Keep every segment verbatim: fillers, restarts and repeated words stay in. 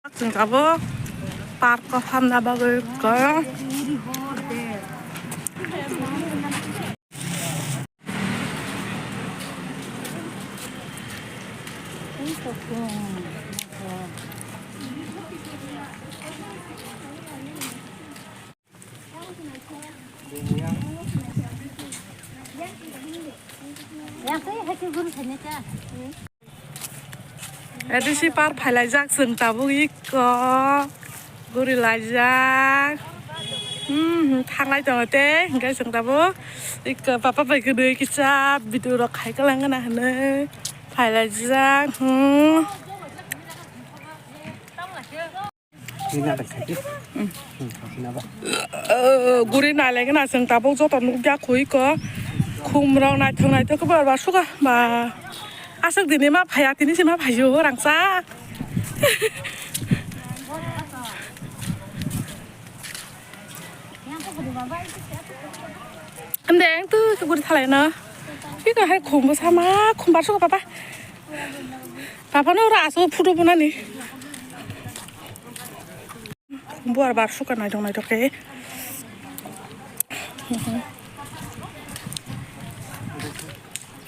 Chwng tabuk park o hamna bagwi kok. A D C park phailaijak chwng tabuk iko gurilaijak. Hmm, thanglai tongo tei, hwnkhe chwng tabuk iko papa bai kwnwi kisa video rok khai kwlangna hwnwi phailaijak. Hmm. Nina da khaji. Hmm, nina ba. Eh, guri nai lai gana chwng tabuk joto nukya khui ko. Khum rok naithok naithok khe bar bar suka ba. Aswk dini ma phaiya tini se ma phaiyo rangchak. Ande ang tu ke guri thalai na. Ki ka hai khum sama khum bar suka papa. Papa no ra aso photo bunani. Buar bar suka naithok naithok khe.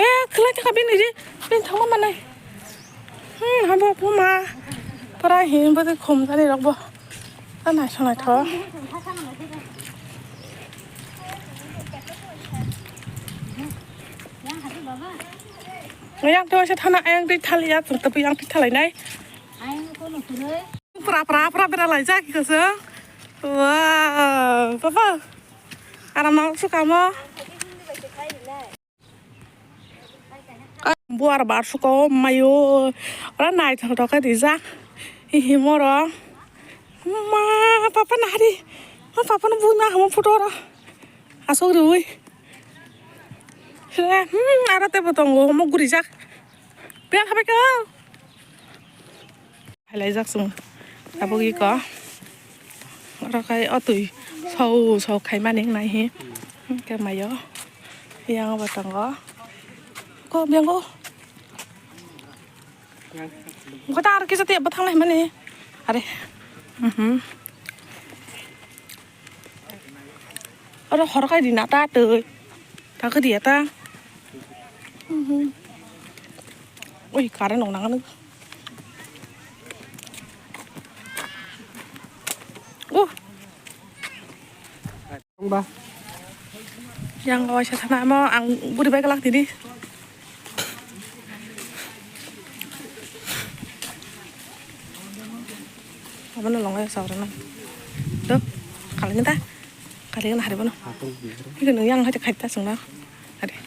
Eh, khlai thaka bini ri, bini thangma manai. Hmm, habo buma. Pura hin bo khum jani rok bo. Ta naithok naithok. Yang to se thana yang twi thali ya, tung tapi yang twi thalai nai. Pra pra pra bera lai jak ko se. Wow, papa. Aram na su kamo. Buar bar su ko mayo. Ora nai thok thok rijak. Hi hi moro. Ma papa nari. Ma papa no bui ma hamo photo ro. Asok riui. Hmm, aro tebo tongo, omo gurijak. Beng habai ka. Halaijak sung. Tabuk iko. Oro kai o twi. Sau, sau khaimani nai hi. Ke mayo. Yang bo tongo. Ko beng ko. Ko ta aro kisa te bo thanglai mani. Are. Mhm. Oro hor kai di na ta twi. Ta khe di ya ta. Mhm. Ui, current nong nang. Oh. Ba. Yang kawaisa thana amo ang guri bai kalak tini. Abono longo ya saurana. Do, kalangin ta. Kalangin hari bono. Aku biar. Ini yang hati kaita sungna. Hari.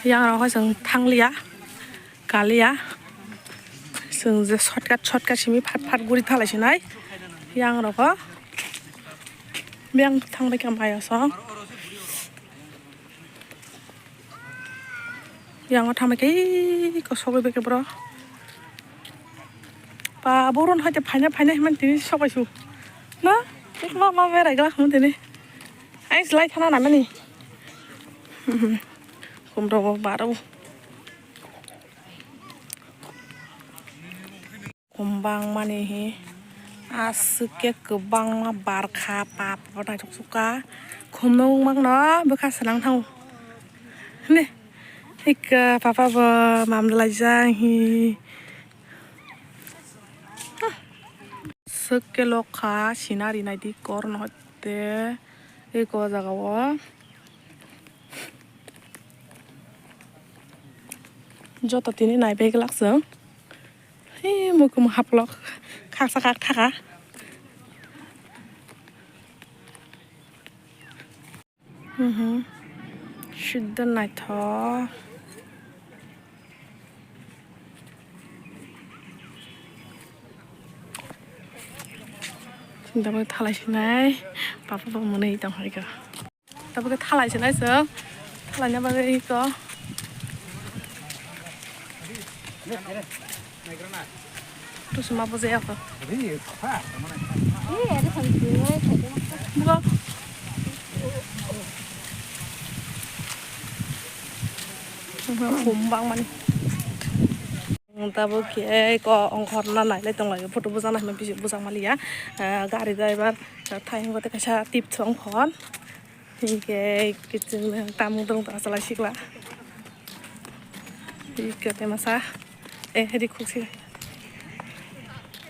Yang rok chwng thangliya, kaliya. Chwng je shortcut, shortcut simi phat phat guri thalai sinai. Yang rok o. Yang thangbai kha mayo song. Yang o thangbai khe kosogwi bai khe bro. Pa boron hoite phaina phaina himan tini sobai su. Na? Ma ma berai glak hwn tini. Ai slai thana na mani. Kumrok bo baro. Kumbang mani hi aswk khe kwbangma barkha pap naithok sukha khumnung mangno bwkha swnang thango hwnwi ikha papa bo mamlaijak hi. Swk khe lokha scenery naidi korno hoite eko jagao joto tini naibe glak chwng. Hei mukum haplok khaksa khak thaka. Mhm. Sidda naithok. Tabuk thalai sinai, papa bo mwnwi tong hai kha. Tabuk thalai sinai chwng, thalai na bagwi kho. Tusuma bo jaya kho. Bo. Khum bangmani. Tabuk khe ko ongkhorna nailai tonglaio, photo bujana hinwi bisi bujak maliya. Ah, gari driver, ah, thai hingo tei kaisa tip thong phon. Hinkhe kiching tamung tung ta chalai sikla. Hinkhe tei masa. Eh, hedi khuk si.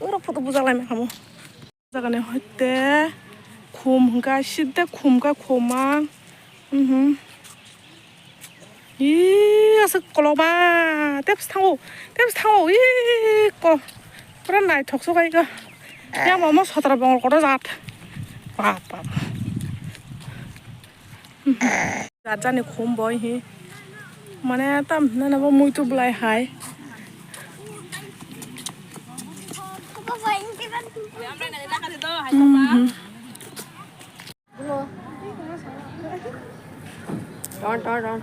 Oro photo bujak lai mangkhamu. Jagani hoite khum hwnkha, sidde khum kha, khum ang. Mhm. Ih, aswk kolokma. Tebs thango, tebs thango. Ih, ko. Pura naithok se khaika. Yang mama satra bongol kotor jat. Bap, bap. Jat jani khum boi hi. Mane tam nana bo muitu blai hai. Mhm. Don, don, don.